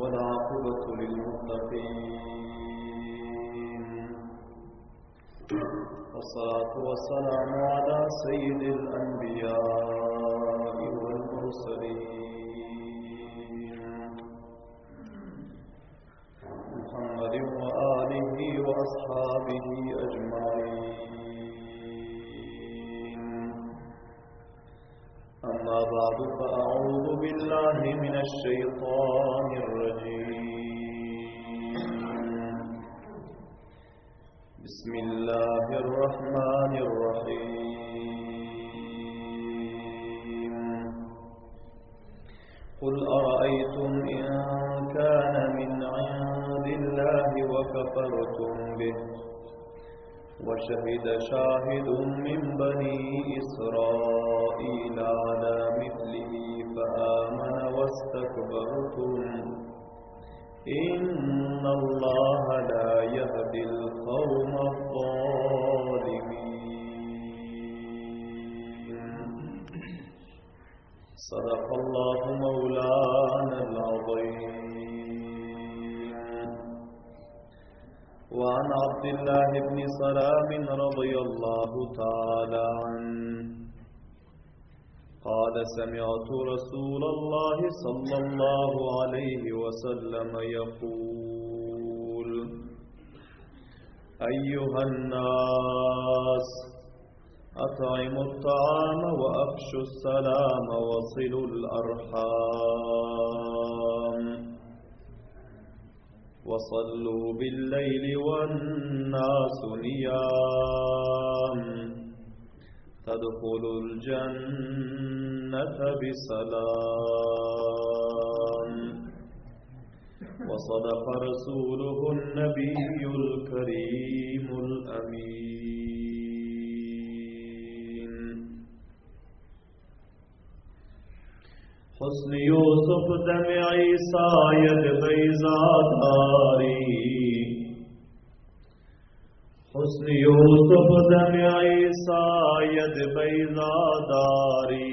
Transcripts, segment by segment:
والعاقبة للمتقين والصلاة والسلام على سيد الأنبياء والمرسلين محمد وآله وأصحابه أجمعين أما بعد فأعوذ بالله من الشيطان الرجيم بسم الله الرحمن الرحيم قل أرأيتم إن كان من عند الله وكفرتم به وشهد شاهد من بني إسرائيل على مثله فآمن واستكبرتم إن الله لا يهدي القوم الظالمين صدق الله مولانا العظيم وعن عبد الله بن سلام رضي الله تعالى عنه قال سمعت رسول الله صلى الله عليه وسلم يقول أيها الناس أطعموا الطعام وأفشوا السلام وصلوا الأرحام وصلوا بالليل والناس نيام تدخلوا الجنة بسلام وصدق رسوله النبي الكريم الأمين حسن يوسف دم عيسى يد بيزاداري حسن يوسف دم عيسى يد بيزاداري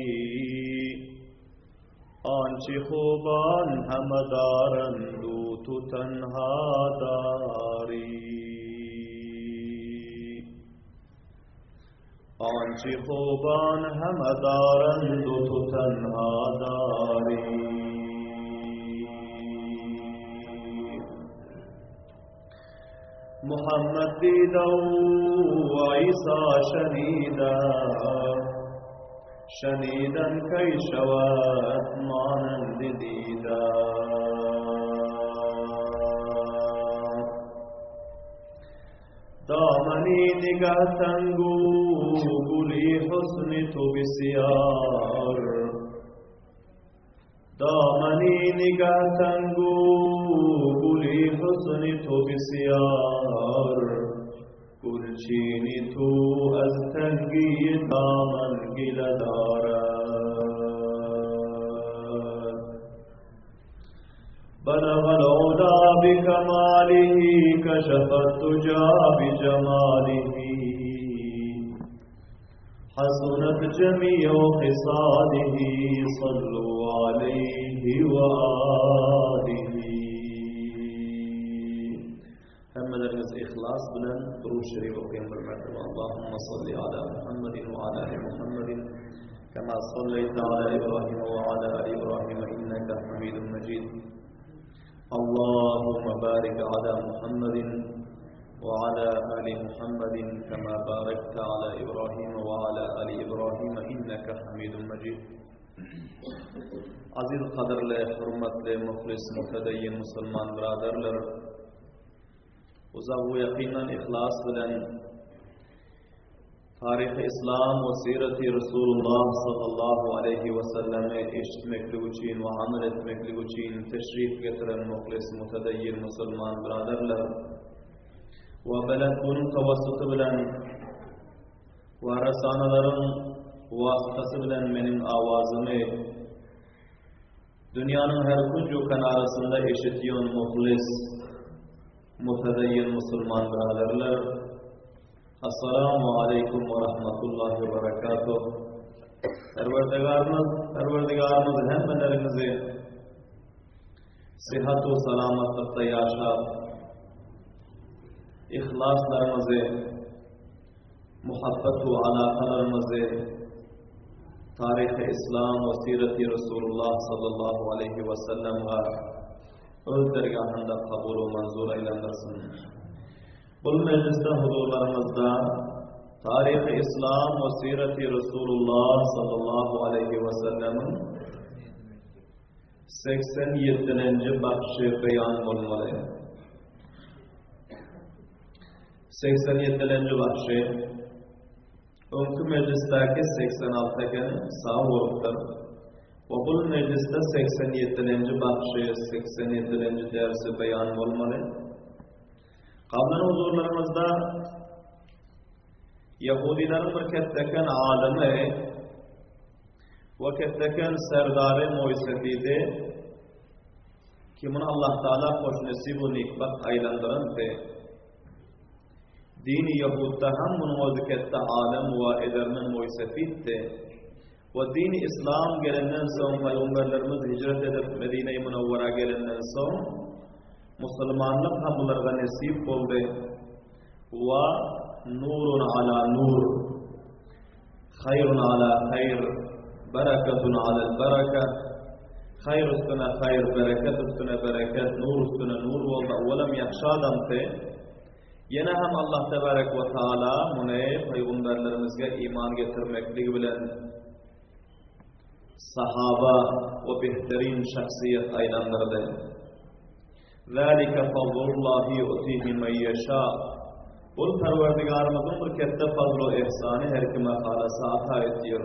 آنچه خوبان همه دارند و تو تنها داری آنچه خوبان همه دارند و تو تنها داری محمد دیده و عیسی شنیده شنیدن کی شود مانند دیده دامنی نگه تنگو گلی حسن تو بسیار دامنی نگه تنگو گلی حسن تو بسیار گلچینی تو از تنگی دامن گله دارد بلغ العلا بكماله كشف الدجى بجماله حسنت جميع خصاله صلوا عليه وآله Hemmeleriňiz yhlas bilen Durud Şerif okaýyň bir mertebe Allahumma salli ala Muhammedin we ala ali Muhammedin kema salleýte ala Ibrahim we ala ali Ibrahim inneke Hamidun Mejid Allahumma barik ala Muhammedin we ala ali Muhammedin kema barekte ala Ibrahim we ala ali Ibrahim inneke Hamidun Mejid Aziz gadyrly, hormatly, muhlis, mütedeyyin musulman byradarlar! Uzak we ýakyndan yhlas bilen Taryhy Yslam we Syreti Resulullah sallallahu aleýhi we sellemi eşitmeklik üçin we amal etmeklik üçin teşrif getiren muhlis, mütedeyyin musulman byradarlar! We belent bunuň tawassuty bilen Warasanalaryň wasytasy bilen meniň awazymy dünýäniň her künju-kenarasynda eşitýän muhlis, mütedeýin musulman byraderler, Assalamu aleýkum we rahmetullahi we berekatuh. Perwerdigarymyz, Perwerdigarymyz hemmeleriňizi. Syhat-u salamatlykda ýaşap, yhlaslaryňyzy, muhabbat-u alakalaryňyzy taryhy Yslam we sireti Resulullah sallallahu aleýhi we sellemge öz dergahynda kabul we manzur aýlandyrsyn. Bul mejlisde huzurlaryňyzda taryhy Yslam we sireti Resulullah sallallahu aleýhi we sellemiň 87-nji bagşy beýan bolmaly. 87-nji bagşy öňki mejlisdäki 86 eken sag bolupdyr. We bul mejlisde 87-nji bagşy 87-nji dersi beýan bolmaly. Gablan huzurlaryňyzda Ýahudileriň bir ketdeken alymy we ketdeken serdary Moýsefidi, ki muny Allah Taala hoşnesip we nikbagt aýlandyryndy. Dini ýahudda hem munuň özi ketde alym we edermen Moýsefiddi. We dini yslam gelenden soň pygamberlerimiz hijret edip Medine-i Munawwara gelenden soň musulmanlyk hem bularga nesip boldy. Wa nurun ala nur. Haýrun ala haýr, bereketun alel bereke. Haýr üstüne haýr, bereket üstüne bereket, nur üstüne nur boldy. Owalam ýagşy adamdy. Ýene hem Allah tebarek we taala muny pygamberlerimizge iman getirmekligi bilen sahaba we behterin şahsyýet aýlandyrdy. Zalika fadlullahi ýu'tihi men ýeşa. Bul Perwerdigarymyzyň bir ketde fazlu ihsany her kime halasa ata etýär.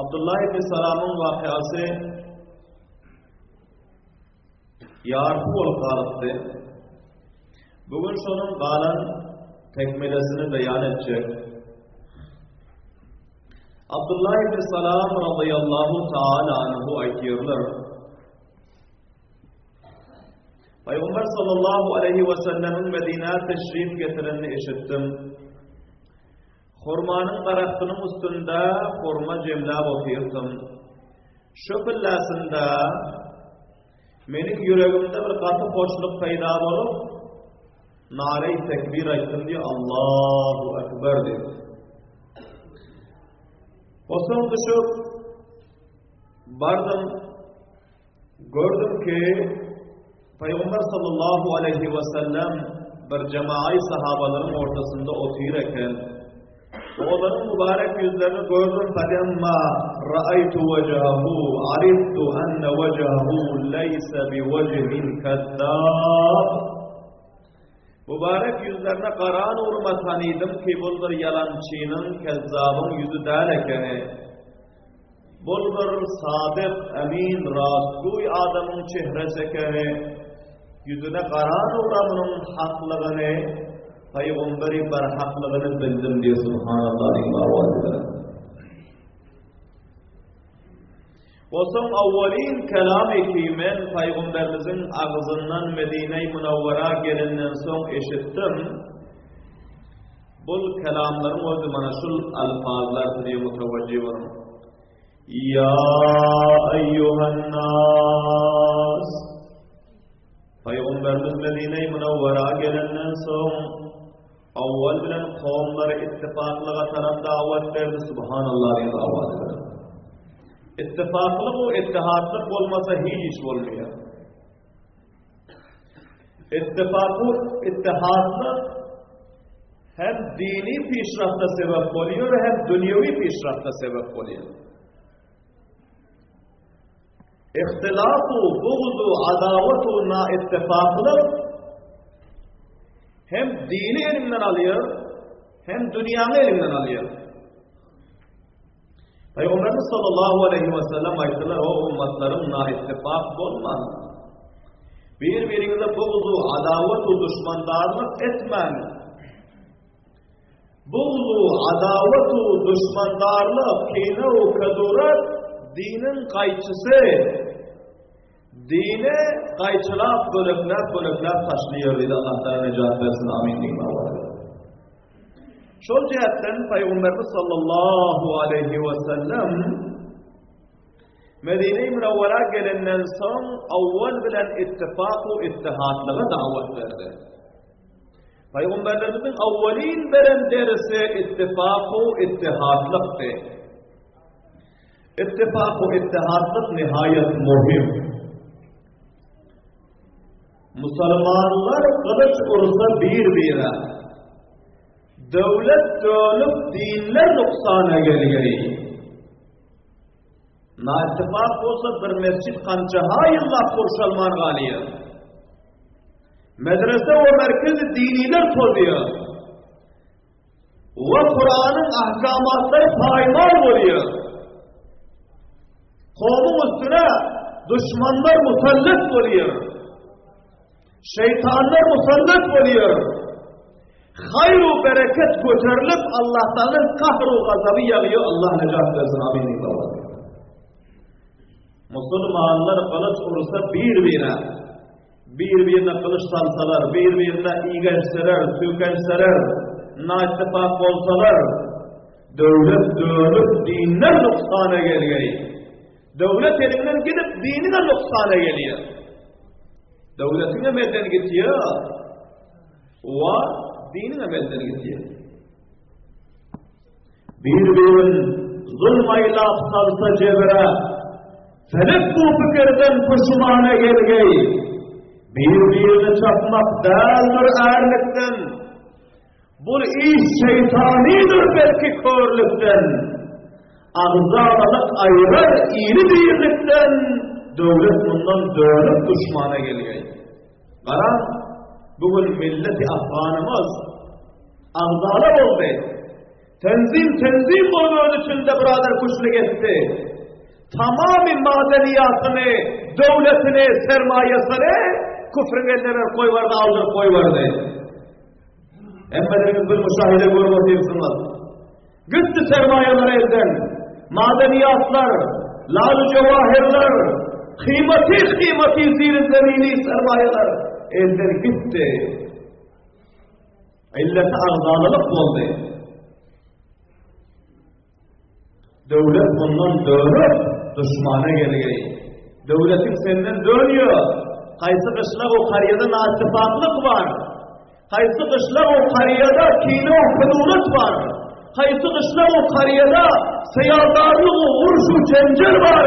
Abdullah ibn Salamyň wakyasy ýarpy bolup galypdy. Bu gün şonuň galan tekmelesini beýan etjek. Abdullah ibn Salam radıyallahu taala anhu aýtýarlar. Pygamber sallallahu aleyhi we sellemiň Medinä teşrif getirenini eşitdim. Hurmanyň daragtynyň üstünde hurma jemläp otyrdym. Şu pilläsinde meniň ýüregimde bir gaty hoşluk peýda bolup, nare-i tekbir aýtdym diýip, Allahu Ekber diýip. Osoň düşüp, Bardym, gördüm ki, Pygamber sallallahu aleýhi we sellem bir jemaýy sahabalaryň ortasynda otyr eken. Olaryň mübarek ýüzlerini gördüm, felemma ra'aytu wejhahu ariftu enne wejhahu leysa biwejhin kezzab. Mübarek ýüzlerine garan ugruma tanydym ki, bul bir ýalançynyň, kezzabyň ýüzi däl ekeni. Bul bir sadyk, emin, rastgöý adamyň çehresi ekeni. Ýüzüne garan ugra munuň haklygyny, pygamberi barhaklygyny bildim diýip, Subhanallah diýip owaz berdi. Osoň awwalin kelamy ki men pygamberimiziň agzyndan Medine-i Munawwara gelenden soň eşitdim. Bul kelamlaryň özi mana şul alfazlar diýip mutawajjih boluň. Ýa eýýuhan nas. Pygamberimiz Medine-i Munawwara gelenden soň Awwal bilen kowumlary ittifaklyga tarap dawat berdi, Subhanallah diýip dawat berdi. Ittifaklyk we ittihatlyk bolmasa hiç iş bolmaýar. Ittifak we ittihatlyk hem dini pişrafta sebäp bolýar, hem dünýewi pişrafta sebäp bolýar. Ihtilaf-u, bugz-u, adawat-u naittifaklyk hem dini eliňden alýar, hem dünýäňi eliňden alýar. Pygamberimiz sallallahu aleyhi we sellem aýtdylar, o ummatlarym naittifak bolmaň. Bir-biriňize bugz-u, adawat-u duşmandarlyk etmäň. Bugz-u, adawat-u, duşmandarlyk, kine-u, keduret diniň gaýçysy. Dini gaýçylap, bölekläp, bölekläp taşlaýar diýdi. Allah Taala nejat bersin. Amin diýip owaz berdi. Şol jähtden Pygamberimiz sallallahu aleyhi we sellem. Medine-i Münewwera gelenden soň awwal bilen ittifak we ittihatlyga dawat berdi. Pygamberlerimiziň awwalyn beren dersi ittifak we ittihatlykdy. Ittifak we ittihatlyk nihaýat möhüm. Musulmanlar gylyç ursa bir-bire, döwlet dönüp dinler nuksana gelgeý. Naittifak bolsa bir mesjit kançaha ýyllap gurşalman galýar. Medrese we merkezi diniler tozýar. We Kuranyň ahkamatlary paýmal bolýar. Kowmuň üstüne duşmanlar musallat bolýar. Şeýtanlar musallat bolýar. Haýr we bereket göterilip Allah Tagalaň kahr we gazaby ýagýar. Allah nejat bersin. Amin. Musulmanlar gylyç ursa bir-birine, bir-birine gylyç salsalar, bir-birine igençseler, süýkenseler, naittifak bolsalar, döwlet dönüp dinden nuksana gelgeý. Döwlet elinden gidip dinine nuksana gelýär. Döwletiňem elden gitýär. Wa diniňem elden gitýär. Bir-birin zulm aýlap salsa jebire, Felek bu pikirden puşmana gelgeý. Bir-birini çapmak däldir ärlikden, Bul iş şeýtanydyr belki körlükden. Agzalalyk aýyrar ili birlikden, Döwlet mundan dönüp duşmana gelgeý. Garaň, bu gün milleti afganymyz agzala boldy. Tenzim tenzim bolup öz içinde byradar küşlük etdi. Tamamy madeniýatyny, döwletini, sermaýasyny küfrüň eline berip goýberdi, aldyryp goýberdi. Hemmeleriňiz bir müşahide görüp otyrsyňyz. Gitdi sermaýalar elden. Madeniýatlar, lal-jawahirler, kymati kymati ziri-zemini sermaýalar elden gitdi. Illeti agzalalyk boldy. Döwlet mundan dönüp, duşmana gelgeý. Döwletiň senden dönýär. Haýsy gyşlag o karýada naittifaklyk bar? Haýsy gyşlag o karýada kine u kudurat bar? Haýsy gyşlag o karýada syýadarlyk u uruş u jenjel bar?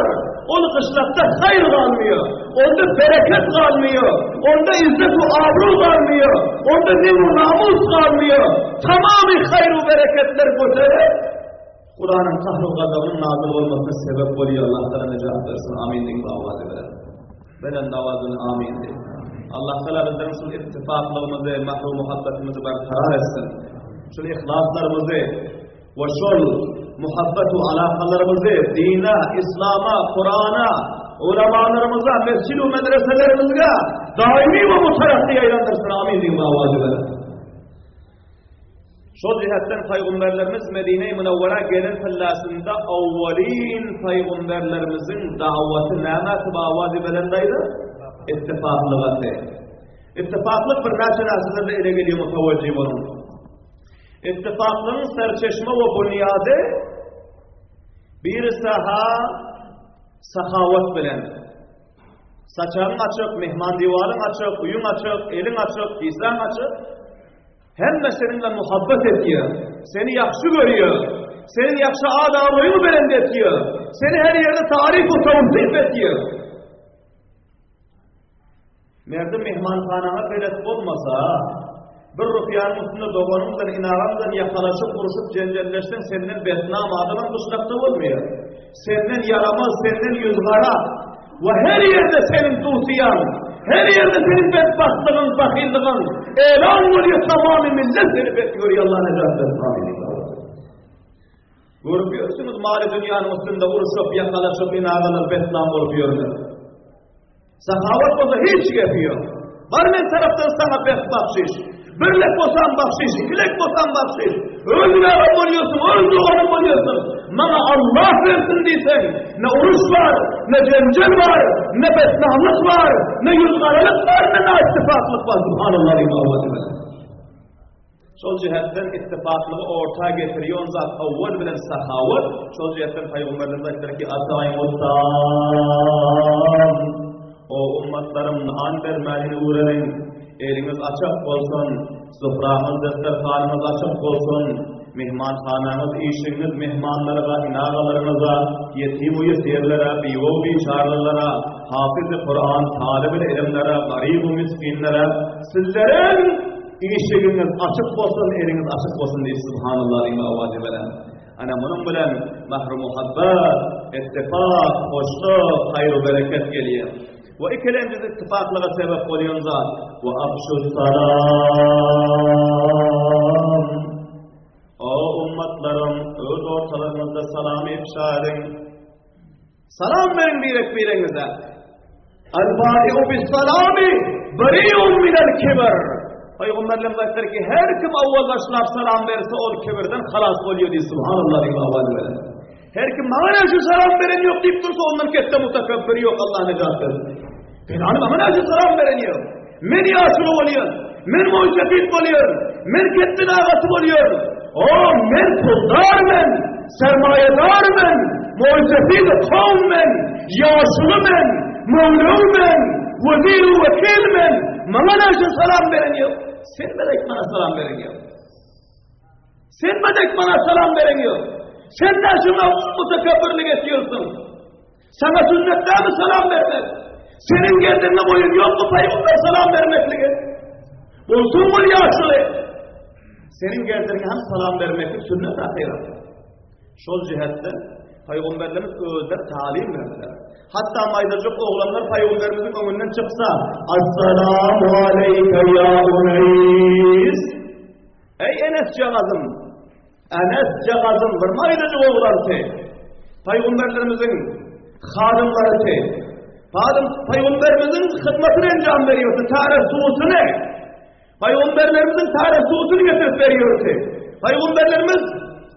Ol gyşlakda haýyr galmaýar. Onda bereket galmaýar. Onda izzet u abru galmaýar. Onda nin u namus galmaýar. Tamamy haýyr u bereketler göterip, Hudanyň kahr u gazabynyň nazyl bolmasyna sebep bolýar. Allah Taala nejat bersin. Amin diýip awaz beren. Belend awaz bilen amin diýip. Allah Taala bizleriň şul ittifaklygymyzy, mahru muhabbatymyzy berkarar etsin. Şul ihlaslarymyzy we şol muhabbat we alakalarymyzy dine, islama, Kurana, ulamalarymyza, mesjid we medreselerimize daimi we mutarakki aýlandyrsyn. Amin diýip awaz beren. Şol jihetden paýgamberlerimiz Medine-i Münewwerä gelen pillasynda awwalyn paýgamberlerimiziň dawaty nämä tybawady belendaýdy? Ittifaklygaty. Ittifaklyk birnäçe närselerde ele gelýär mutawajjy boluň. Ittifaklygyň serçeşme we bunýady birisi ha sahawat bilen. Saçagyň açyk, mehman diwaryň açyk, öýüň açyk, eliň açyk, kisäň açyk. Hemme seniň bilen muhabbet edýär. Seni ýagşy görýär. Seniň ýagşy ad-abraýyňy belent etýär. Seni her ýerde taryp we tawsyp edýär. Merdim mehmanhanaňa belet bolmasa, bir rupiýanyň üstünde doganyň bilen, inagaň bilen ýakalaşyp, urşup, jenjelleşseň, senden betnam adamam gyşlakda bolmaýar. Senden ýaramaz, senden ýüzgara we her ýerde seniň dusyýaň, her ýerde seniň betbagtlygyň, bahyllygyň elan bolýar, tamamy millet seni bet görýär, Allah nejat bersin. Amin. Görüp ýörsüňiz maly dünýäniň üstünde urşup, ýakalaşyp, inagalar betnam bolup ýörler. Sahawat bolsa hiç gepi ýok. Bar men tarapdan saňa beh bagşyş. Bir lek bolsam bagşyş, iki lek bolsam bagşyş. Öz günähim bolýarsyň, öz doganym bolýarsyň. Maňa Allah bersin diýseň, ne uruş bar, ne jenjel bar, ne betnamlyk bar, ne ýüzgaralyk bar, ne naittifaklyk bar. Subhanallah diýip awaz beren. Şol jähetden ittifaklygy orta getirýän zat owwal bilen sahawat, şol jähetden Pygamberimiz aýtdylar ki, Ataýmut-taam, O ummatlarym, nan bermäni öwreniň, eliňiz açyk bolsun, sufraňyz, desterhanyňyz açyk bolsun, myhmanhanaňyz, işigiňiz myhmanlara, ene-agalaryňyza, ýetim-u-ýesirlere, biwew-biçaralara, hafyzy-Kuran, talyby-ilimlere, garyb-u-misginlere, sizleriň Işigiňiz açyk bolsun, eliňiz açyk bolsun diýip Subhanallah diýme owazy bilen. Ana munuň bilen mähri-muhabbat, ittifak, hoşluk, haýru-bereket gelýär. We ikilenji ittifaklyga sebäp bolýan zat, we afşus salam. O ummatlarym, öz ortalaryňyzda salamy ifşa ediň. Salam beriň birek-biregiňize. Al-badi'u bis-salami bari'un minel kibr. Pygamberlerimiz aýtdylar ki, her kim awwal başlap salam berse, ol kibirden halas bolýar diýip, subhanallah diýip awaz beren. Her kim maňa näçe salam beren ýok diýip dursa, ondan ketde mutakabbir ýok, Allah nejat bersin. Pelany maňa näçe salam beren ýok. Men ýaşuly bolýan, men moýsefit bolýan, men ketdin agasy bolýan. O, men puldar men, sermaýedar men, moýsefit kowm men, ýaşuly men, möwlewi men, wezir wekil men. Maňa näçe salam beren ýok. Sen melek maňa salam beren ýok. Sen melek maňa salam beren ýok. Sen näçe mutekabirlik etýärsiň? Saňa sünnet dämi salam bermek? Seniň gerdeniňe boýun ýokmy pygamber salam bermeklige? Bolsun bol ýaşuly. Seniň gerdeniňe hem salam bermeklik sünnet ahyret. Şol jihetde pygamberlerimiz özleri talim berdiler. Hatda maýdajyk oglanlar pygamberimiziň öňünden çyksa, Assalamu aleyke ya Uneys. Ey Enes jagazym, Enes jagazym bir maýdajyk oglanty. Pygamberlerimiziň hadymlaryty. Hadym pygamberimiziň hyzmatyny enjam berýärdi, täre suwusyny. Pygamberlerimiziň täre suwusyny getirip berýärdi. Pygamberlerimiz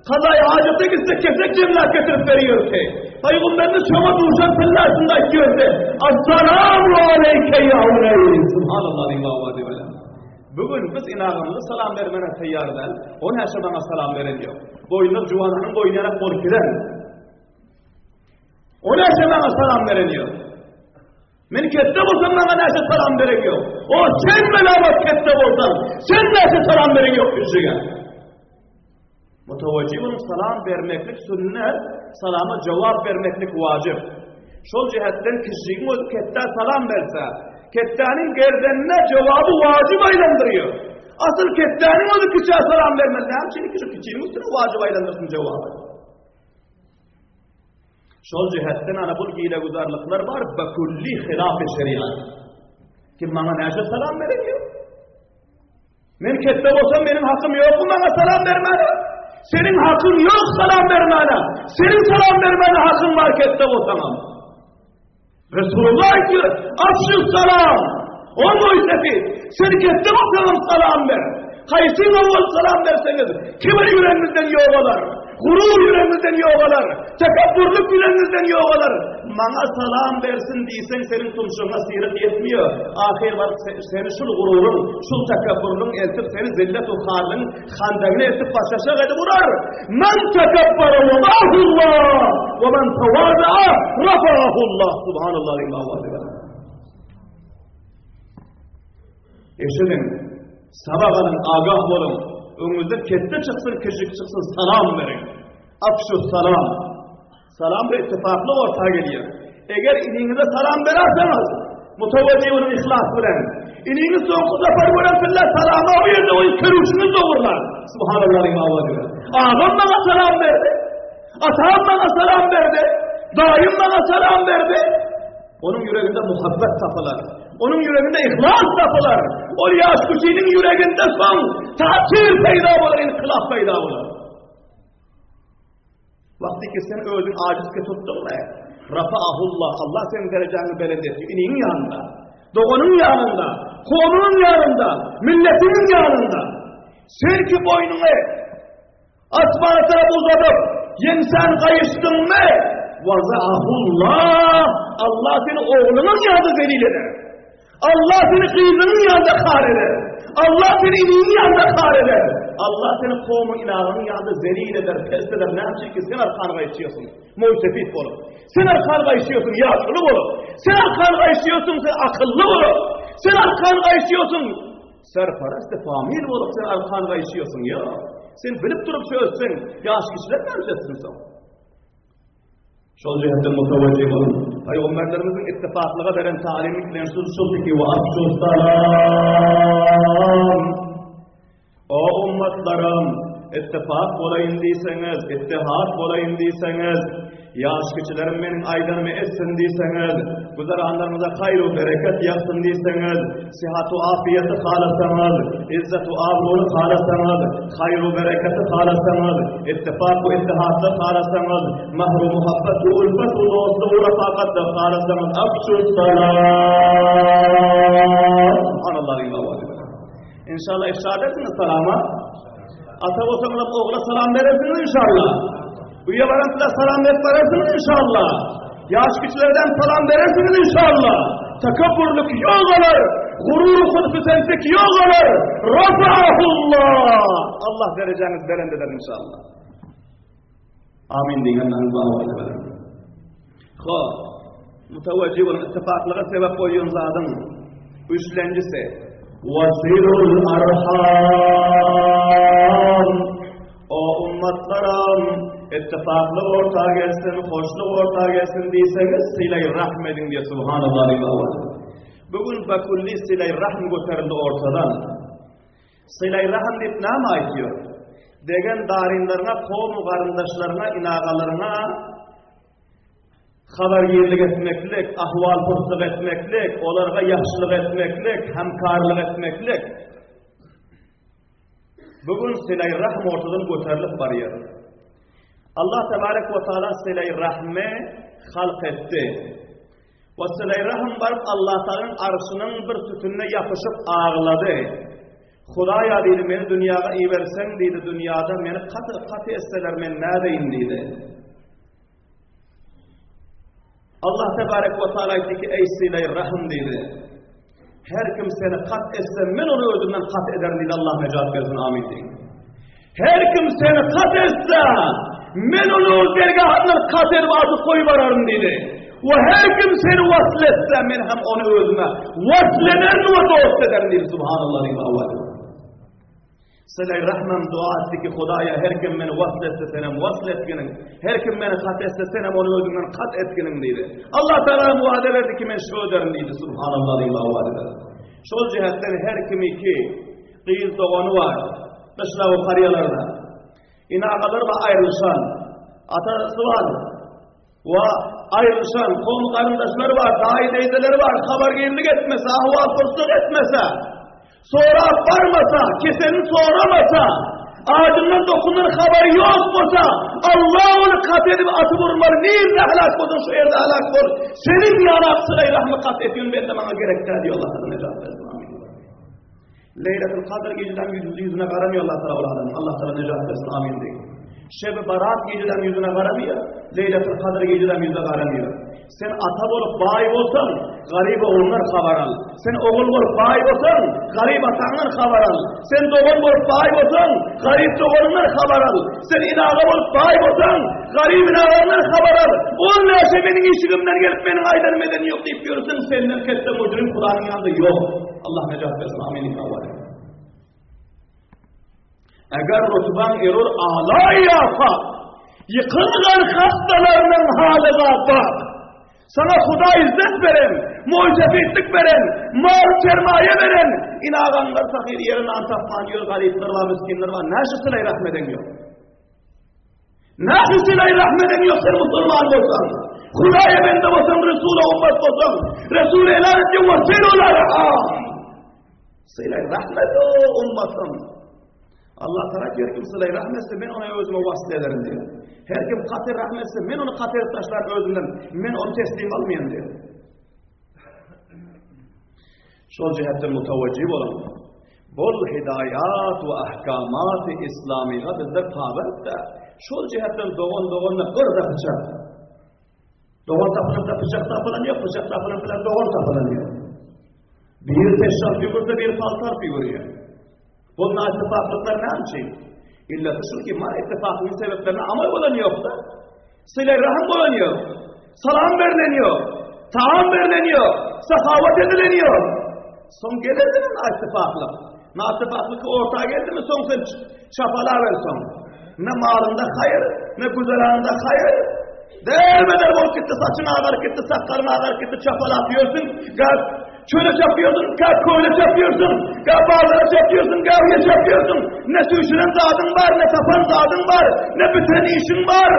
kazaý hajata gitse kesek jemläp getirip berýärdi. Pygamberimiz şoňa duşan pillasynda aýtýardy. Assalamu aleyke ya Uneys. Subhanallah diýip Bu gün biz ene-agamyza salam bermäne taýýar däl. O näçe maňa salam beren ýok. Boýnuna juwananyň boýny ýarak bolup giden. O näçe maňa salam beren ýok. Men ketde bolsam maňa näçe salam beren ýok. O sen melamat ketde bolsaň, sen näçe salam beren ýok kişige. Mutawajjibun salam bermeklik sünnet, salama jogap bermeklik wajyp. Şol jähetden kişigiň özi ketdä salam berse, ketdäniň gerdenine jogaby wajyp aýlandyrýar. Asyl ketdäniň özi kiçä salam bermeli, näme üçin kişi kiçiniň üstüne wajyp aýlandyrsyn jogaby? Şol jähetden ana bul gileguzarlyklar bar, bekulli hilaf-y şeriat. Kim maňa näçe salam berýär? Men ketde bolsam meniň hakym ýokmy maňa salam bermäne? Seniň hakyň ýok salam bermäne. Seniň salam bermäne hakyň bar ketde bolsaňam. Resulullah aýtýar, Afşu salam. O Moýsefi, sen ketde bolsaňam salam ber. Haýsy owal salam berseňiz, kibir ýüregiňizden ýogalar. Gurur ýüregiňizden ýogalar, tekebburlyk ýüregiňizden ýogalar. Maňa salam bersin diýseň, seniň tumşugyňa syryk ýetmiýär. Ahyr baryp seni şul gururyň, şul tekebburlygyň eltip seni zillet u harlygyň handagyna eltip başaşak edip urar. Men tekebbara wadahullah, we men tawadaa rafa'ahullah. Subhanallah diýip Eşidiň, sabak alyň, agah boluň. Öňüňizden ketde çyksyn, kiçijik çyksyn, salam beriň. Afşu salam. Salam bir ittifakly orta gelýär. Eger iniňize salam bererseňiz, mutawajjihun ihlas bilen, iniňiz soňky sapar gören sille salama o ýerde o keruşyňyz dogurlar. Subhanallah diýip awaz berer. Agam maňa salam berdi. Atam maňa salam berdi. Daýym maňa salam berdi. Onuň ýüreginde muhabbet tapylar. Onuň ýüreginde ihlas tapylar. Ol ýaş kişiniň ýüreginde soň täsir peýda bolar, inkylap peýda bolar. Wagty ki sen özüň ajiz ki tutduň be. Rafa'ahullah, Allah seniň derejäňi belent etdi. Iniň ýanynda, doganyň ýanynda, kowumyň ýanynda, milletiniň ýanynda. Sen ki boýnuňy Asmana tarap uzadyp, ýeňsän gaýyşdyňmy? Wazahullah, Allah seni oglunyň ýanynda zelil eder. Allah seni gyzynyň ýanynda har eder. Allah seni iniň ýanynda har eder. Allah seni kowmuň inagaň ýanynda zelil eder, pes eder. Näme üçin ki sen arkan gaýyşýarsyň, moýsefit bolup. Sen arkan gaýyşýarsyň, ýaşuly bolup. Sen arkan gaýyşýarsyň, sen akylly bolup. Sen arkan gaýyşýarsyň, serperest famil bolup sen arkan gaýyşýarsyň, ýa. Sen bilip durup şöýtseň, ýaş kişiler näme etsin soň? Şol jähetden mutawajjih boluň. Pygamberlerimiziň ittifaklyga beren talymy bilen şul şuldy ki we afşus salam. O ummatlarym, ittifak bolaýyn diýseňiz, ittihad bolaýyn diýseňiz, ýaş kiçilerim meniň aýdanymy etsin diýseňiz, güzeranlaryňyza haýr-u bereket ýagsyn diýseňiz, Syhatu afiýeti halasaňyz, yzzatu abruny halasaňyz, haýru bereketi halasaňyz, ittifak we ittihatly halasaňyz, mahru muhabbet we ulfet we dostluk we rafakatly halasaňyz, afşus salam. Subhanallah diýip Inşallah ifşa edersiňiz salama. Ata bolsaňyz ogla salam berersiňiz inşallah. Öýe baransylar salam berip bararsyňyz inşallah. Ýaş kiçilerden salam berersiňiz inşallah. Tekebburlyk ýok olar. Gurur hudpesentlik ýok olar. Rafa'ahullah. Allah derejäňizi belent eder inşallah. Amin diýenleriňiz bar bolsa. Hop. Mutawajjih boluň, ittifaklyga sebäp bolýan zadyň üçlenjisi. Wasilul arham. O ummatlaram, ittifaklyk orta gelsin, hoşluk orta gelsin diýseňiz, silaý rahm ediň diýe subhanallah diýip awal. Bu gün bekulli silaý rahm göterildi ortadan. Silaý rahm diýip näme aýtýar? Degen darynlaryňa, kowmy garyndaşlaryňa, inagalaryňa Habargirlik etmeklik, ahwal-purslyk etmeklik, olarga ýagşylyk etmeklik, hemkarlyk etmeklik. Bu gün silaý rahm ortadan göterilip barýar. Allah tebarek we taala silaý rahmy halk etdi. We silaý rahm baryp Allah Taalanyň arşynyň bir sütünine ýapyşyp aglady. Hudaýa diýdi, meni dünýäge iberseň diýdi, dünýäde meni katy katy etseler men nädeýin diýdi. Allah tebarek we taala aýtdy ki, eý silaý rahm diýdi. Her kim seni kat etse, men ony özümden kat ederin diýdi. Allah nejat bersin, amin diýdi. Her kim seni kat etse, men ony öz dergahymdan kat edip atyp goýbararyn diýdi. We her kim seni wasl etse, men hem ony özüme wasl ederin we dost ederin diýdi. Subhanallah diýdi. Sıla-i Rahmem dua etdi ki, Hudaýa her kim meni wasl etse senem wasl etginiň, her kim meni kat etse senem ony özüňden kat etginiň diýdi. Allah Teala wada berdi ki men şu ederin diýdi. Subhanallah diýip wada berdi. Şol jihetden her kimi ki gyz dogany bar, gyşlag we karýalarda. Ene-agalar bar aýrylyşan, atasy bar, we aýrylyşan kowum garyndaşlary bar, daýy-deýzeleri bar, habargirlik etmese, ahwal-purslyk etmese, sorap barmasa, keselini soramasa, adyndan dokundan habary ýok bolsa, Allah ony kat edip atyp urmaly, nirde helak bolsaň şu ýerde helak bol. Seniň ýaly sylaý rahmy kat etýän bende maňa gerek däl diýip Allah tagala nejat bersin. Amin. Leýletul Kadr gijeden ýüzüne garamýar Allah Taala ol adamyň. Allah Taala nejat bersin. Amin diýin. Şebi Barat gijeden ýüzüne garamýar. Leýletul Kadr gijeden ýüzüne garamýar. Sen ata bolup baý bolsaň, garyp oguldan habar al. Sen ogul bolup baý bolsaň, garyp ataňdan habar al. Sen dogan bolup baý bolsaň, garyp doganyňdan habar al. Sen inaga bolup baý bolsaň, garyp inagaňdan habar al. Ol näçe meniň işigimden gelip meniň aýdanym edeni ýok diýip ýörseň, senden ketde mujrim Hudanyň ýanynda ýok. Allah nejat bersin. Amin. Eger rutbaň erur ala ýasa, ýykylgan hastalarynyň halyna bak. Sana Hudaý izzet beren, muýsefitlik beren, mal sermaýa beren, inagaňlar fakir ýere nan tapman ýör, garyplar bar, miskinler bar, näşe sylaý rahm eden ýok. Näşe sylaý rahm eden ýok sen musulman bolsaň. Hudaýa bende bolsaň, Resula ummat bolsaň, Resul elan etdi, we silul arham. Sylaý rahmet o ummatym. Allah Taala her kim sylaý rahm etse men ony özüme wasl ederin diýär. Her kim katy rahm etse men ony katy edip taşlar özümden. Men ony teslim almaýan diýär. Şol jihetden mutawajjih boluň. Bol hidaýat we ahkamat islamyga bizler pabent-de. Şol jihetden dogan doganyna bir de pyçak. Dogan tapylyp da pyçak tapylan ýok, pyçak tapylyp bilen dogan tapylan ýok. Bir peşşap ýügürse, bir paltarp ýügürýär. Bu naittifaklyklar näme üçin? Illeti şul ki, mana ittifaklygyň sebeplerine amal bolan ýok-da. Sile rahym bolan ýok. Salam berlen ýok. Taam berlen ýok. Sahawat edilen ýok. Soň gelerdi naittifaklyk. Naittifaklyk orta geldimi soň sen çapalaber soň. Ne malynda haýyr, ne güzeranynda haýyr. Derbeder bolup gitdi, saçyň agaryp gitdi, sakgalyň agaryp gitdi, çapalap ýörsün. Gel çöle çapýarsyň, gel köle çapýarsyň, gel bazara çapýarsyň, gel ýe çapýarsyň. Ne süýşüren zadyň bar, ne tapan zadyň bar, ne bitiren işiň bar.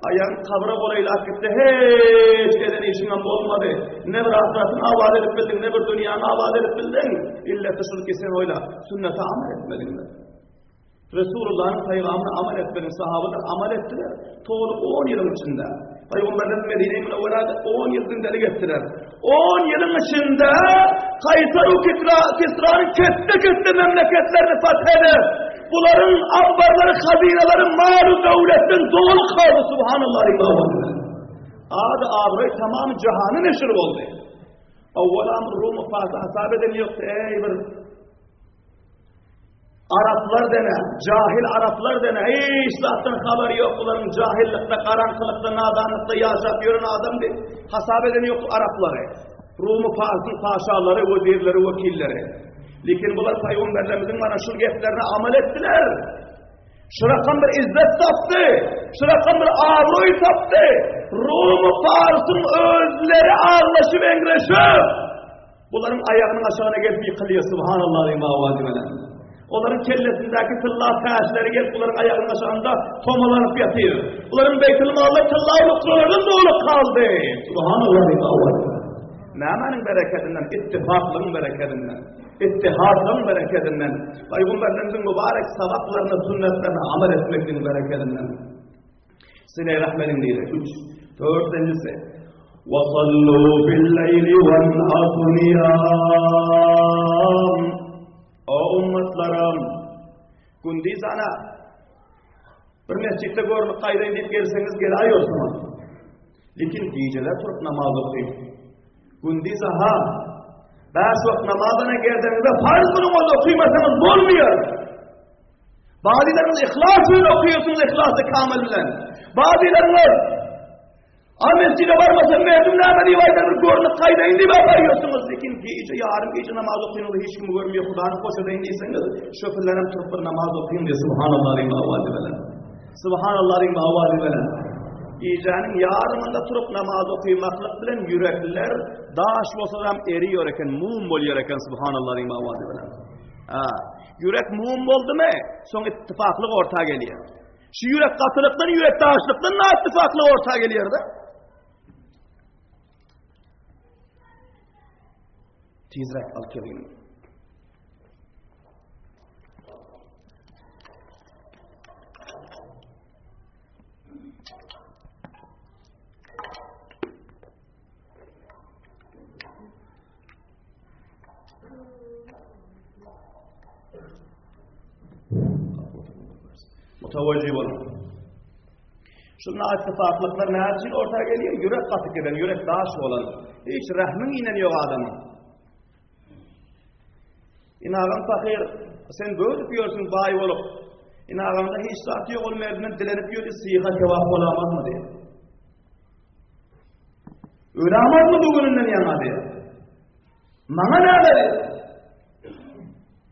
Aýagyň kabra golaýlap gitdi, hiç eden işiňem bolmady. Ne bir ahyratyňy abat edip bildiň, ne bir dünýäňi abat edip bildiň. Illeti şul ki sen oýla, sünnete amal etmediň. Resulullah'yň peýgamyna amal etmediň, sahabalar amal etdiler. Toly 10 ýylyň içinde. Pygamberler Medine-i Münewwerede 10 ýyl zindelik etdiler. 10 ýylyň içinde Kaýsar we Kisra, Kisranyň ketde-ketde memleketlerini fath edip, bularyň ambarlary, hazynalary mal-u döwletden doly kaldy, subhanallah. Ady abraý tamam jahana neşir boldy. Awwalam Rum Farsy hasap eden ýokdy, eý bir Araplar dene, jahil araplar dene, hiç zatdan habary ýok bularyň jahillykda, garaňkylykda, nadanlykda ýaşap ýören adam diýip hasap eden ýok araplary. Rumy Farsyň paşalary, wezirleri, wekilleri. Lekin bular pygamberlerimiziň mana şu geplerine amal etdiler. Şu rakam bir izzet tapdy, şu rakam bir abraý tapdy. Rumy Farsyň özleri aglaşyp eňreşip Bularyň aýagynyň aşagyna gelip ýykylýar, subhanallah diýip awazy bilen. Olaryň kellesindäki tylla täçleri gelip bularyň aýagynyň aşagynda tomalanyp ýatyr. Bularyň beýtilmally tylla luklalardan doly galdy. Subhanallah diýip awazy bilen. Nämäniň berekedinden? Ittifaklygyň berekedinden. Ittihadlygyň berekedinden. Pygamberimiziň mübarek sabaklaryna, sünnetlerine amal etmekligiň berekedinden. Sile rahmediň diýdi. Üç. Dördünjisi. Wa sallu bil leýli wan nasu niyam. O ummatlarym, gündiz ana bir mesjitde görünip gaýdaýyn diýip gelseňiz geläýorsuňyz. Lekin gijeler turup namaz okyň. Gündiz aha bäş wagt namazyna gerdeniňizde farz munuň ony okymasaňyz bolmaýar. Bazylaryňyz yhlas bilen okuýarsyňyz yhlasy kamil bilen. Bazylaryňyz A mesjide barmasam merdim näme diýip aýdar bir görnüp gaýdaýyn diýip barýarsyňyz. Lekin gije ýarym gije namaz okyňyz hiç kim görmeýär Hudany hoş edeýin diýseňiz, şoförlerem turup bir namaz okyň diýip subhanallah diýip awazy bilen. Subhanallah diýip awazy bilen. Gijäniň ýarymynda turup namaz okymaklyk bilen ýürekler daş bolsa hem eriýär eken, mum bolýar eken subhanallah diýip awazy bilen. Ha. Ýürek mum boldumy, soň ittifaklyk orta gelýär. Şu ýürek gatylykdan, ýürek daşlykdan na ittifaklyk orta gelýär-de. Tizräk al kelim. Mutawajjih boluň. Şu naittifaklyklar näme üçin orta gelýär? Ýürek gaty giden, ýürek daş bolan. Hiç rehmiň inen ýok adamyň. Inagam pahyr, sen bölüp ýörsüň baý bolup. Inagamda hiç zat ýok, ol merdinden dilenip ýördi, syha kebap bolamazmy diýip. Ölämazmy bu gününden ýaňa diýip. Maňa näme diýip.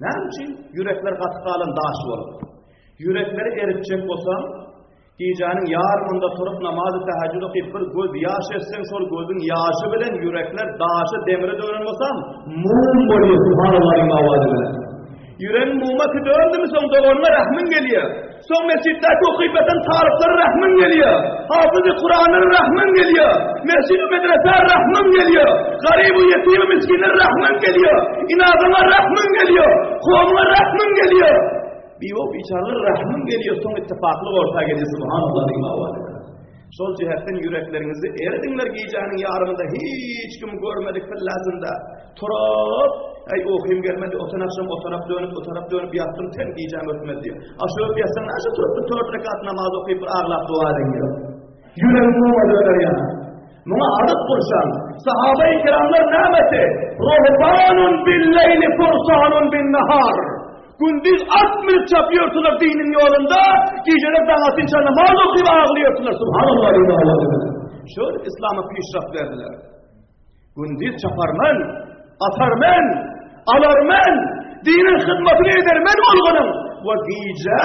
Näme üçin? Ýürekler gaty galan daş bolup. Ýürekleri eritjek bolsaň, gijäniň ýarymynda turup namazy tähejjüd okyp bir göz ýaş etseň, şol gözüň ýaşy bilen ýürekler daşa demire dönen bolsam, mum bolýar, subhanallah diýip awazy bilen. Ýüregiň muma ki döndümi soň doganyňa rehmiň gelýär. Soň mesjitdäki okyp ýatan talyplara rehmiň gelýär. Hafyzy Kuranlara rehmiň gelýär. Mesjid-i medresä rehmiň gelýär. Garyb-u ýetim-i miskinlere rehmiň gelýär. Inadaňa rehmiň gelýär. Kowumyňa rehmiň gelýär. Biwa biçaralara rehmiň gelýär. Soň ittifaklyk orta gelýär. Subhanallah diýip awaz eder. Şol jihetden ýürekleriňizi erdiňler gijäniň ýarymynda hiç kim görmedik pillasynda turup, Äý, ukym gelmedi, otan agşam o tarap dönüp, bu tarap dönüp ýatdym, ten gijäm ötmedi diýýär. A şu öp ýatsaň, näçe turup bir tört rekat namaz okyp bir aglap doga ediň diýýär. Ýüregiň muma döner ýa. Muňa adat gurşan sahaba-i kiramlar nämesi? Ruhbanun bil-leýli fursanun bin-nahar. Gündiz at münüp çapýardylar diniň ýolunda, gijeler daň atynça namaz okyp aglaýardylar. Subhanallah. Şöyle İslam'a pişraf berdiler. Gündiz çaparman, atarman, alarman, diniň hyzmatyny edermen bolganyň. We gije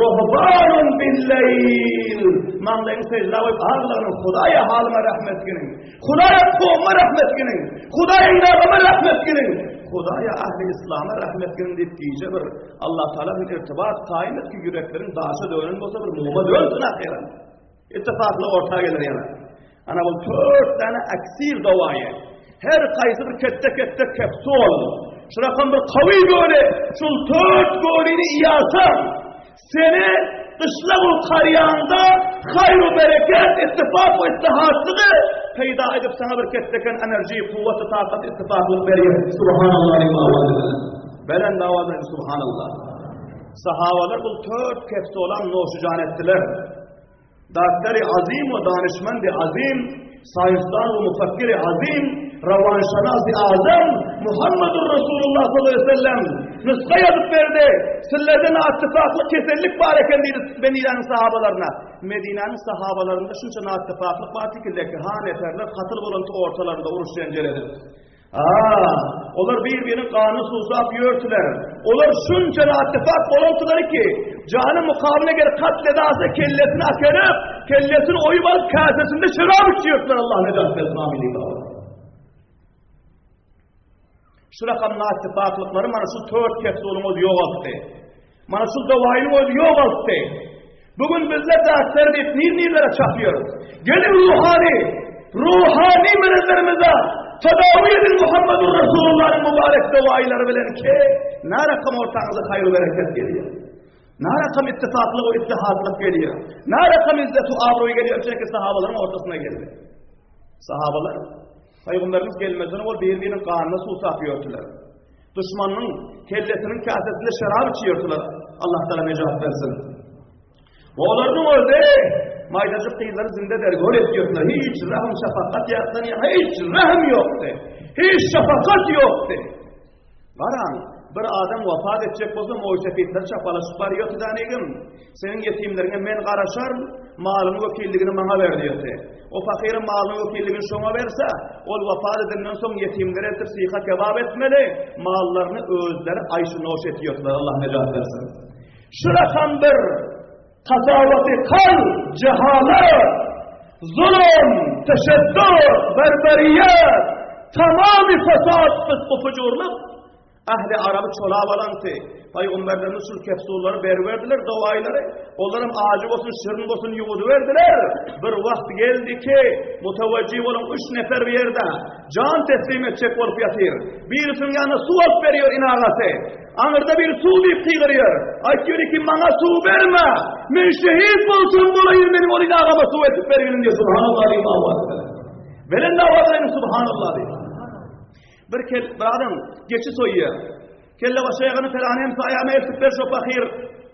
ruhbanun billeyl. Maňlaýyň seždä goýup aglanyň, Hudaýa halyma rahmet etginiň. Hudaýa kowuma rahmet etginiň. Hudaýa ilagyma rahmet etginiň. Hudaýa ahli islama rahmet etginiň diýip gije bir Allah Taala bilen irtibat kaýym etki ýürekleriň daşa dönen bolsa bir muma dönsün ahyra. Ittifakly orta geler ýaly. Ana bu dört tane aksir dowaýy. Her kaýsy bir ketde-ketde kepsul. Şu rakam bir kawy göle, şul dört gölini iýasaň, seni gyşlagu karýanda haýru bereket, ittifak we ittihatlygy peýda edip sana bir ketdeken enerji, kuwwat, takat, ittifaklyk berýär. Subhanallah. Belend awazdan subhanallah. Sahabalar bu dört kepsulan noşujan etdiler. Daktary azim we danyşmendi azim, saýynsdan we mufakkiri azim, rawanşanasy azam Muhammedur Resulullah sallallahu aleyhi ve sellem nusga ýazyp berdi. Sizlerden ittifakly kesellik bar eken diýdi Medinäniň sahabalaryna. Medinäniň sahabalarynda şunça ittifaklyk bardy ki, lekehan eserler katyl bolan ortalarynda uruş jenjel edip. Aa, olar bir-biriniň ganyny suwsap ýörtüler. Olar şunça ittifak bolandylar ki, jany mukabyna gelip katl edase kellesini akerip, kellesini oýup alyp käsesinde şerap içýärdiler Allah nejat bersin amin diýip. Şu rakam ittifaklyklary mana şu tört kepsulyň özi ýogaltdy. Mana şu dowaýyň özi ýogaltdy. Bu gün bizler daktar diýip nir-nirlere çapýarys. Geliň ruhany, ruhany merezlerimize tedawi edin Muhammedur Resulullah'ın mübarek dowaýlary bilen ki, na rakam ortaňyza haýr bereket gelýär. Na rakam ittifaklyk we ittihatlyk gelýär. Na rakam izzet we abroý gelýär çünki sahabalaryň ortasyna geldi. Sahabalar Pygamberimiz gelmezden owal bir-biriniň ganyna suwsap ýördüler. Duşmanyň kellesiniň käsesinde şerap içýärdiler. Allah Taala nejat bersin. Olaryň özi maýdajyk gyzlary zinde dergor etýärdiler. Hiç rahim şefakat ýatdan hiç rahim ýokdy. Hiç şefakat ýokdy. Garaň, bir adam wafat etjek bolsa, moýsefitler çapalaşyp barýardy danegim. Seniň ýetimleriňe men garaşaryn, malyň wekilligini maňa ber diýerdi. O pahyryň malynyň wekilligini şoňa berse, ol wafat edenden soň ýetimleri eltip syha kebap etmeli, mallaryny özleri aýşy-noş etýärdiler, Allah nejat bersin. Şu rakam bir kasawaty kal, jehalat, zulum, teşeddüt, berberiýet, tamamy fesat, fysky-fujurlyk Ähli araby çolap alanty. Pygamberlerimiz şul kepsullary beriberdiler, dowaýlary. Olaram ajy bolsun, şirin bolsun ýuwudyberdiler. Bir wagt geldi ki, mutawajjih bolan üç nefer bir ýerde jan teslim etjek bolup ýatyr. Birisiniň ýanyna suw alyp berýär inagasy. Aňyrda biri suw diýip gygyrýar. Aýtýar ki, maňa suw berme. Men şehit bolsam bolaýyn, meniň ol inagama suw eltip bergin diýip, subhanallah diýip awaz berdi. Belende awaz berdi, subhanallah diýip. Bir kel bir adam geçi soýýar. Kelle başa ýagyny pelany hem saýama eltip ber şo pahyr.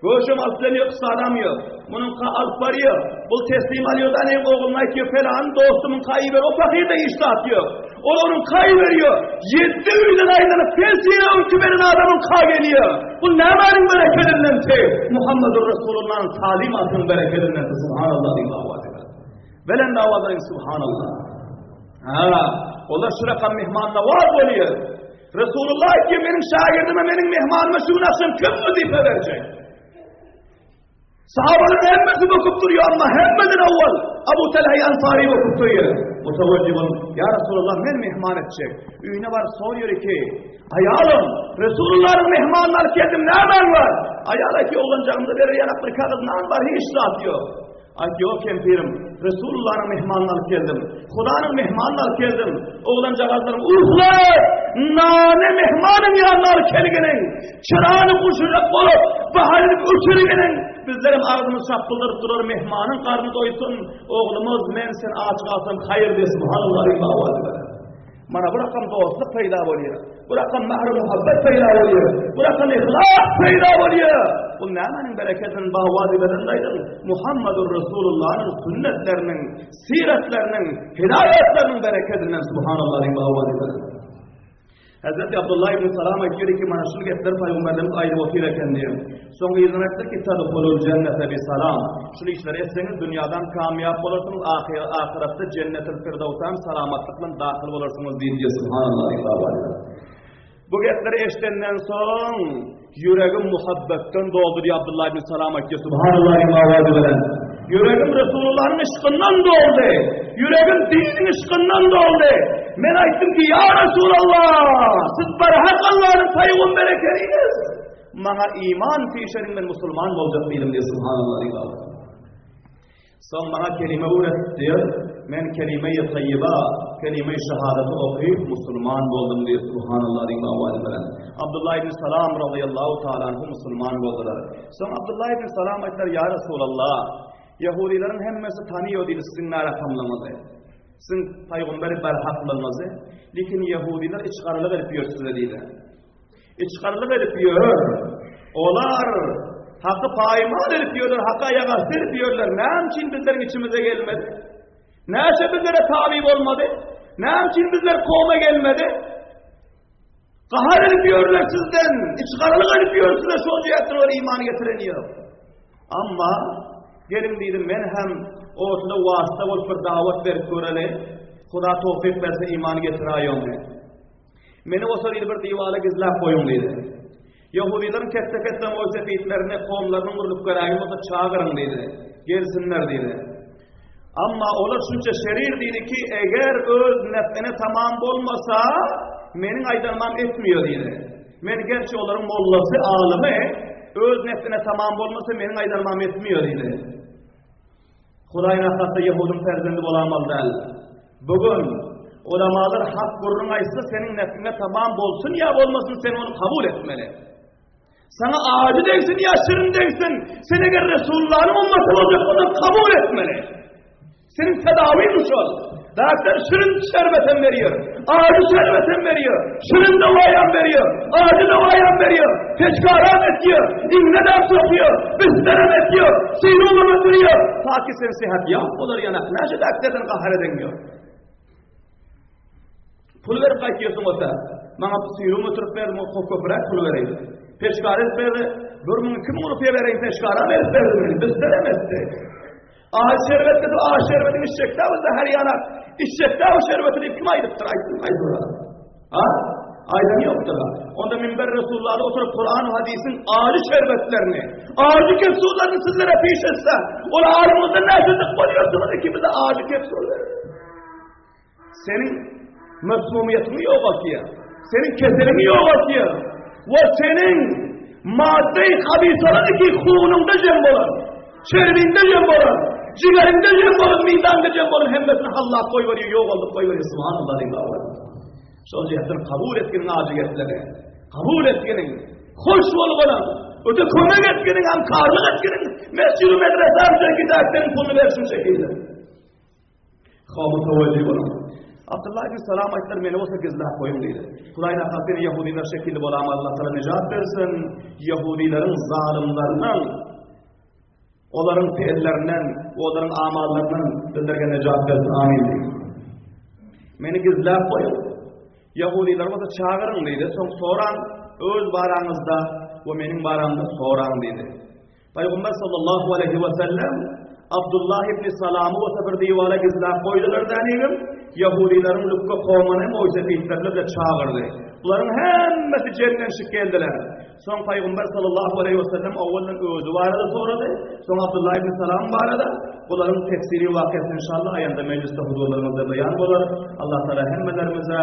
Göşem alyp bilen ýok, sadam ýok. Munuň ka alyp barýar. Bul teslim alýar da ne ogluna aýtýar pelany dostumyň ka iber o pahyrda hiç zat ýok. Ol onuň ka iberýär. Ýedi öýden aýlanyp pensiýa öňki beren adamyň ka gelýär. Bu nämäniň berekedinden te? Muhammedur Resulullah'ın talimatynyň berekedinden. Subhanallah diýip awaz eder. Belende awaz ediň Subhanallah. Ha, olar şu rakam mehman nawaz bolýar. Resulullah aýtýar, meniň şagirdime, meniň mehmanyma şu gün akşam kim wezipe berjek? Sahabalaryň hemmesi böküp durýar, amma hemmeden awwal Abu Talha Ansari böküp durýar. Mutawajjih bolup, ýa Resulullah, men mehman etjek. Öýüne baryp sorýar ki, aýalym, Resulullah'yň mehmanyny alyp geldim, nämäň bar? Aýal aýtýar, oglanjagymda berer ýanak bir kagyz nan bar, hiç zat ýok. Aýt, ýok kempirim, Resulullanyň mehmanyny alyp geldim. Hudanyň mehmanyny alyp geldim. Oglanjagazlaryň uhla, nany mehmanyň ýanyna alyp kelgeniň, çyrany guşurak bolup, baharyny öçürgeniň. Bizlerem agzymyz şapbyldyryp durar, mehmanyň garny doýsun, oglumyz, men sen aç galsam haýyr diýip, subhanallah diýip awaz berdi. Mana bu rakam dostluk peýda bolýar. Bu rakam mähir-muhabbet peýda bolýar. Bu rakam yhlas peýda bolýar. Bu nämäniň berekedini bawazy beren aýdyň? Muhammedur Resulullah'yň sünnetleriniň, siretleriniň, hidaýatlarynyň berekedinden subhanallah diýip bawazy beren. Hezreti Abdullah ibn Salam aýtýar ki, mana şul gepleri paýgamberlerimiz aýdyp otyr eken diýen. Soň yzyna aýtdy ki, tadhulul jennete bi salam. Şul işleri etseňiz dünýadan kamýap bolarsyňyz, ahyretde jennetil firdawsam salamatlyk bilen dahyl bolarsyňyz diýdi. Subhanallah. Bu gepleri eşidenden soň ýüregim muhabbetden doldy diýip Abdullah ibn Salam aýtdy. Subhanallah owazy bilen. Ýüregim Resulullah'yň yşkyndan doldy. Ýüregim diniň yşkyndan doldy. Men aýtdym ki, ýa Resulallah, siz barhak Allah'yň paýgamberi ekeniňiz. Maňa iman pişeriň men musulman boljak diýdim diýip Subhanallah. Soň maňa kelime öwret diýip, men kelime-i taýýyba, kelime-i şahadaty okyp, musulman boldum diýip, Subhanallah diýip owazy bilen. Abdullah ibn Salam razyýallahu taala anhu musulman boldular. Soň Abdullah ibn Salam aýtdylar, Ýa Resulallah, ýehudileriň hemmesi tanyýar diýdi siziň narakamlygyňyzy. Siziň paýgamberi barhaklygyňyzy, lekin ýehudiler içgaralyk edip ýör size diýdi. Içgarlyk edip ýör. Olar haky paýmal edip ýörler, haka aýak asty edip ýörler. Näme üçin bizleriň içimize gelmedi? Näçe bizlere tabi bolmady? Näme üçin bizler kowma gelmedi? Gahar edip ýörler sizden, içgarlyk edip ýör size şol jihetden olar iman getiren ýok. Amma geliň diýdim men hem ortada wasita bolup bir dawat berip göreli. Huda towfik berse iman getiräýoňmy? Meni bolsa diýdi bir diwala gizläp goýuň diýdi. Ýehudileriň ketde-ketde moýsefitlerini, kowumlarynyň bir lükgerägini bolsa çagyryň diýdi. Gelsinler diýdi. Amma olar şunça şerir diýdi ki, eger öz nefine tamam bolmasa, meniň aýdanymam etmiýor diýdi. Men gerçi olaryň mollasy, alymy, öz nefine tamam bolmasa, meniň aýdanymam etmiýor diýdi. Hudaý nahasda ýehudyň perzendi bolamaly däl. Bu gün ulamalar hak gürrüň aýtsa seniň nefiňe tamam bolsun ýa bolmasyn sen ony kabul etmeli. Saňa ajy degsin ýa şirin degsin, sen eger Resulullah'yň ummaty boljak bolsaň kabul etmeli. Seniň tedawiň şol. Doktor şirin şerbetem berýär, ajy şerbetem berýär, şirin dowaýam berýär, ajy dowaýam berýär, peçkaram etýär, iňňedem sokýar, bisterem etýär, sirumam ötürýär. Ta ki sen syhat ýap bolar ýanak, näçe doktordan gahar edeňýär. Pul berip gaýtýarsyň bolsa, maňa serum ötürip berdi, köpräk pul bereýin. Peçkar edip berdi, 1000 2000 rupiýa bereýin, peçkaram edip berdi meni, bisterem etdi. Aý şerbet dedi, aý şerbetini içjekde bu zäher ýanar. Içjekde bu şerbeti diýip kim aýdypdyr? Aýtdym, aýdyp. Ha? Aýdan ýokdur. Onda minber Resulullahda oturyp Kur'an we hadisin aly şerbetlerini, aly kepsullaryny sizlere piş etse, ol alymyzdan näçe bolýarsyňyz ikimize aly kepsul berer. Seniň mesmumiýetiňi ýogaltýar. Seniň keseliňi ýogaltýar. We seniň maddy habisalar ki hunuňda jem bolan, çerbiňde jem bolan, jigeriňde jem bolan, midaňda jem bolan hemmesini hallap goýberýär, ýogaldyp goýberýär. Subhanallah diýip awal. Şol jihetden kabul etginiň ajy gepleri, kabul etginiň hoş bolganan, öte kömek etginiň, hamkarlyk etginiň, mesjid-i medrese gidersen puluny bersin şekilde. Kowmy töwejji boluň. Abdullah ibn Salam aýtdylar, meni bolsa gizläp goýuň diýdi. Hudaý nahas seni ýehudiler şekilli bolama Allah taala nejat bersin. Ýehudileriň zalymlarynyň olaryň feellerinden, olaryň amallaryndan bizlerge nejat bersin. Amin diýdi. Meni gizläp goýuň. Ýehudiler bolsa çagyryň diýdi. Soň soraň, öz baraňyzda we meniň baramda soraň diýdi. Pygamber sallallahu aleýhi we sellem Abdullah ibn Salamy bolsa bir diwara gizläp goýdular dänigim, ýahudileriň lükge kowumyny moýsefitlerini bile çagyrdy. Bularyň hemmesi jemlenşip geldiler. Soň Pygamber sallallahu aleýhi we sellem owaldan özi barada sorady, soň Abdullah ibn Salam barada. Bularyň tefsiri wakasy inşallah aýanda mejlisde huzurlaryňyzda beýan bolar. Allah Taala hemmelerimize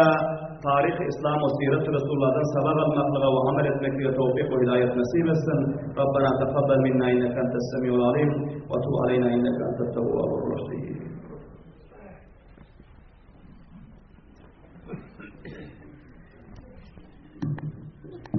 Taryhy Islam we Sirat Resulullahdan sabak almaklyga we amal etmeklige towfyk we hidaýat nesip etsin. Rabbana takabbal minna inneke entes semiul alim we tub aleyna inneke entet tewwabur rahim.